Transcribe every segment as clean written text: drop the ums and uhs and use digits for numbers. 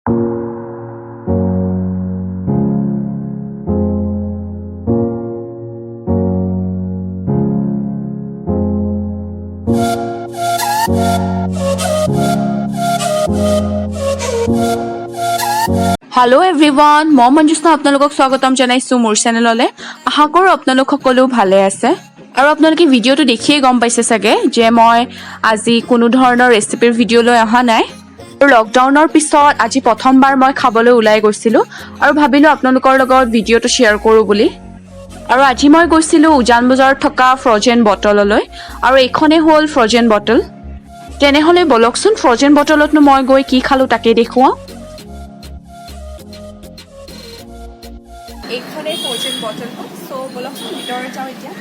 Hello everyone, মই মঞ্জুস্না আপোনালোকক স্বাগতম জনাইছোঁ মোৰ চেনেললৈ। আশা কৰোঁ আপোনালোক সকলো ভালে আছে। আৰু আপোনালোকে ভিডিঅ'টো দেখিয়েই গম পাইছে চাগে যে মই আজি কোনো ধৰণৰ ৰেচিপিৰ ভিডিঅ' লৈ অহা নাই। আৰু লকডাউনৰ পিছত আজি প্ৰথমবাৰ মই খাবলৈ ওলাই গৈছিলোঁ আৰু ভাবিলোঁ আপোনালোকৰ লগত ভিডিঅ'টো শ্বেয়াৰ কৰোঁ বুলি। আৰু আজি মই গৈছিলোঁ উজান বজাৰত থকা ফ্ৰজেন বটললৈ আৰু এইখনেই হ'ল ফ্ৰজেন বটল। তেনেহ'লে ব'লকচোন, ফ্ৰজেন বটলতনো মই গৈ কি খালোঁ তাকে দেখুৱাওঁ। এইখনেই ফ্ৰজেন বটল হয়। চ' ব'লকচোন, ভিতৰত যাওঁ এতিয়া।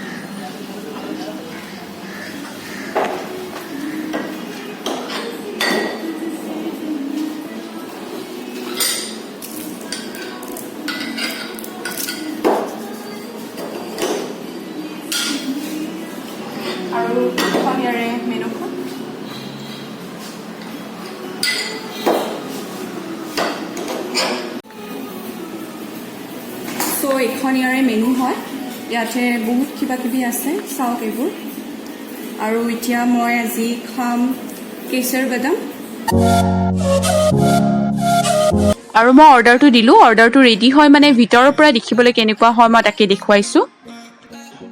আৰু এইখন ইয়াৰে মেনুখন। চ' এইখন ইয়াৰে মেনু হয়। ইয়াতে বহুত কিবা কিবি আছে, চাওক এইবোৰ। আৰু এতিয়া মই আজি খাম কেশৰ বাদাম। আৰু মই অৰ্ডাৰটো দিলোঁ। অৰ্ডাৰটো ৰেডি হয়, মানে ভিতৰৰ পৰা দেখিবলৈ কেনেকুৱা হয় মই তাকে দেখুৱাইছোঁ।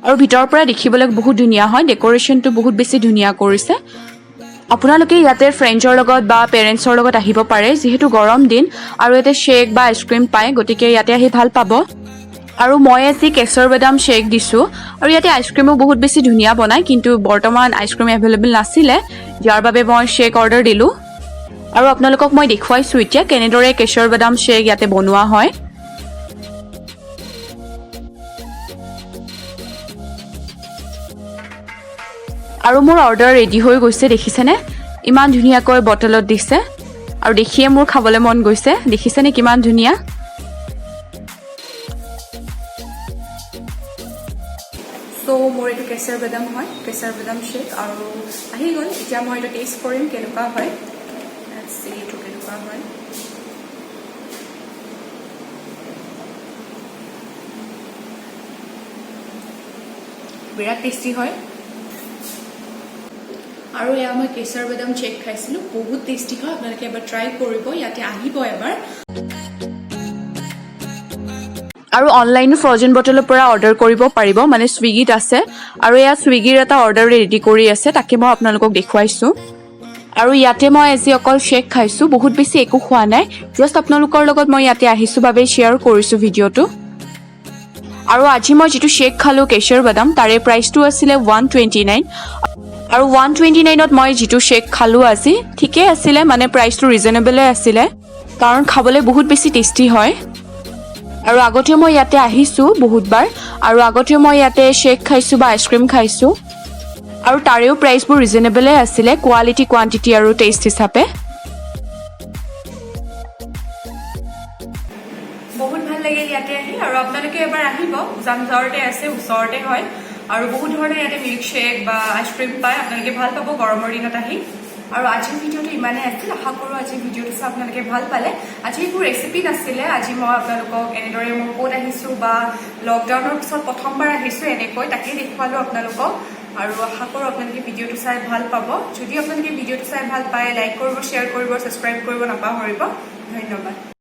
আৰু ভিতৰৰ পৰা দেখিবলৈ বহুত ধুনীয়া হয়, ডেক'ৰেশ্যনটো বহুত বেছি ধুনীয়া কৰিছে। আপোনালোকে ইয়াতে ফ্ৰেণ্ডছৰ লগত বা পেৰেণ্টছৰ লগত আহিব পাৰে, যিহেতু গৰম দিন আৰু ইয়াতে শ্বেক বা আইচক্ৰীম পায়, গতিকে ইয়াতে আহি ভাল পাব। আৰু মই আজি কেশৰ বাদাম শ্বেক দিছোঁ। আৰু ইয়াতে আইচক্ৰীমো বহুত বেছি ধুনীয়া বনায়, কিন্তু বৰ্তমান আইচক্ৰীম এভেইলেবল নাছিলে, যাৰ বাবে মই শ্বেক অৰ্ডাৰ দিলোঁ। আৰু আপোনালোকক মই দেখুৱাইছোঁ এতিয়া কেনেদৰে কেশৰ বাদাম শ্বেক ইয়াতে বনোৱা হয়। আৰু মোৰ অৰ্ডাৰ ৰেডি হৈ গৈছে, দেখিছেনে? ইমান ধুনীয়াকৈ বটলত দিছে আৰু দেখিয়ে মোৰ খাবলৈ মন গৈছে। দেখিছেনে কিমান ধুনীয়া? চ' মোৰ এইটো কেশৰ বাদাম হয়, কেশৰ বাদাম শ্বেক আৰু আহি গ'ল। এতিয়া মই এইটো টেষ্ট কৰিম কেনেকুৱা হয়। Let's see এইটো কেনেকুৱা হয়। বিৰাট টেষ্টি হয়। আৰু এয়া মই কেশৰ বাদাম শ্বেক খাইছিলোঁ, বহুত টেষ্টি হয়। আপোনালোকে এবাৰ ট্ৰাই কৰিব, ইয়াতে আহিব এবাৰ। আৰু অনলাইনো ফ্ৰজেন বটলৰ পৰা অৰ্ডাৰ কৰিব পাৰিব, মানে চুইগিত আছে। আৰু এয়া চুইগিৰ এটা অৰ্ডাৰ ৰেডি কৰি আছে, তাকে মই আপোনালোকক দেখুৱাইছোঁ। আৰু ইয়াতে মই আজি অকল শ্বেক খাইছোঁ, বহুত বেছি একো খোৱা নাই। জাষ্ট আপোনালোকৰ লগত মই ইয়াতে আহিছোঁ বাবে শ্বেয়াৰ কৰিছোঁ ভিডিঅ'টো। আৰু আজি মই যিটো শ্বেক খালোঁ কেশৰ বাদাম, তাৰে প্ৰাইচটো আছিলে 129। আৰু 129ত মই যিটো শ্বেক খালোঁ আজি, ঠিকেই আছিলে, মানে প্ৰাইচটো ৰিজনেবলে আছিলে, কাৰণ খাবলৈ বহুত বেছি টেষ্টি হয়। আৰু আগতেও মই ইয়াতে আহিছোঁ বহুতবাৰ আৰু আগতেও মই ইয়াতে শ্বেক খাইছোঁ বা আইচক্ৰীম খাইছোঁ আৰু তাৰেও প্ৰাইচবোৰ ৰিজনেবলে আছিলে, কোৱালিটি, কোৱান্টিটি আৰু টেষ্ট হিচাপে। বহুত ভাল লাগিল ইয়াতে আহি আৰু আপোনালোকে এবাৰ আহিব। উজান বজাৰতে আছে, ওচৰতে হয় আৰু বহুত ধৰণৰ ইয়াতে মিল্ক শ্বেক বা আইচক্ৰীম পায়। আপোনালোকে ভাল পাব গৰমৰ দিনত আহি। আৰু আজিৰ ভিডিঅ'টো ইমানেই আছিল। আশা কৰোঁ আজিৰ ভিডিঅ'টো চাই আপোনালোকে ভাল পালে। আজি একো ৰেচিপি নাছিলে। আজি মই আপোনালোকক এনেদৰে মই ক'ত আহিছোঁ বা লকডাউনৰ পিছত প্ৰথমবাৰ আহিছোঁ এনেকৈ, তাকেই দেখুৱালোঁ আপোনালোকক। আৰু আশা কৰোঁ আপোনালোকে ভিডিঅ'টো চাই ভাল পাব। যদি আপোনালোকে ভিডিঅ'টো চাই ভাল পায়, লাইক কৰিব, শ্বেয়াৰ কৰিব, ছাবস্ক্ৰাইব কৰিব নাপাহৰিব। ধন্যবাদ।